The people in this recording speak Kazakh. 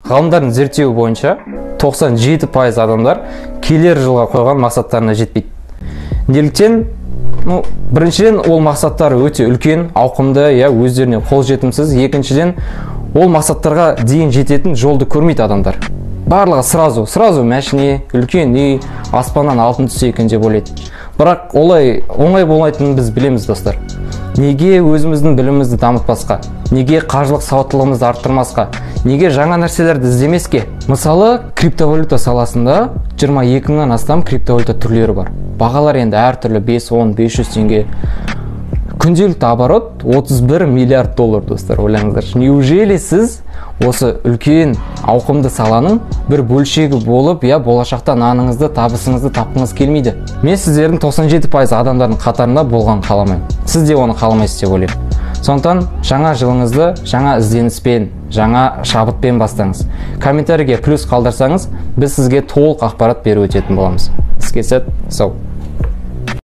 Ғалымдардың зерттеуі бойынша 97% адамдар келер жылға қойған мақсаттарына жетпейді. Неліктен? Ну, біріншіден, ол мақсаттар өте үлкен, ауқымды, иә, өздеріне қол жетімсіз. Екіншіден, ол мақсаттарға дейін жететін жолды көрмейді адамдар. Барлығы сразу мәшине, үлкен үй, аспаннан алтын түссе екен деп ойлайды. Бірақ олай оңай болмайтынын біз білеміз, достар. Неге өзіміздің білімімізді дамытпасқа? Неге қаржылық сауаттылығымызды арттырмасқа? Неге жаңа нәрселерді іздемеске? Мысалы, криптовалюта саласында 22 мыңнан астам криптовалюта түрлері бар. Бағалар енді әртүрлі 5, 10, 500 теңге. Күнделікті оборот 31 миллиард доллар, достар, ойлаңыздаршы. Неужели сіз осы үлкен ауқымды саланың бір бөлшегі болып, я болашақта наныңызды, табысыңызды тапқыңыз келмейді? Мен сіздердің 97% адамдардың қатарында болғанын қаламаймын. Сіз де оны қаламайсыз деп ойлаймын. Сондықтан жаңа жылыңызды жаңа ізденіспен, жаңа шабытпен бастаңыз. Комментарийге плюс қалдырсаңыз, біз сізге толық ақпарат беріп өтетін боламыз. Іске сәт, сау.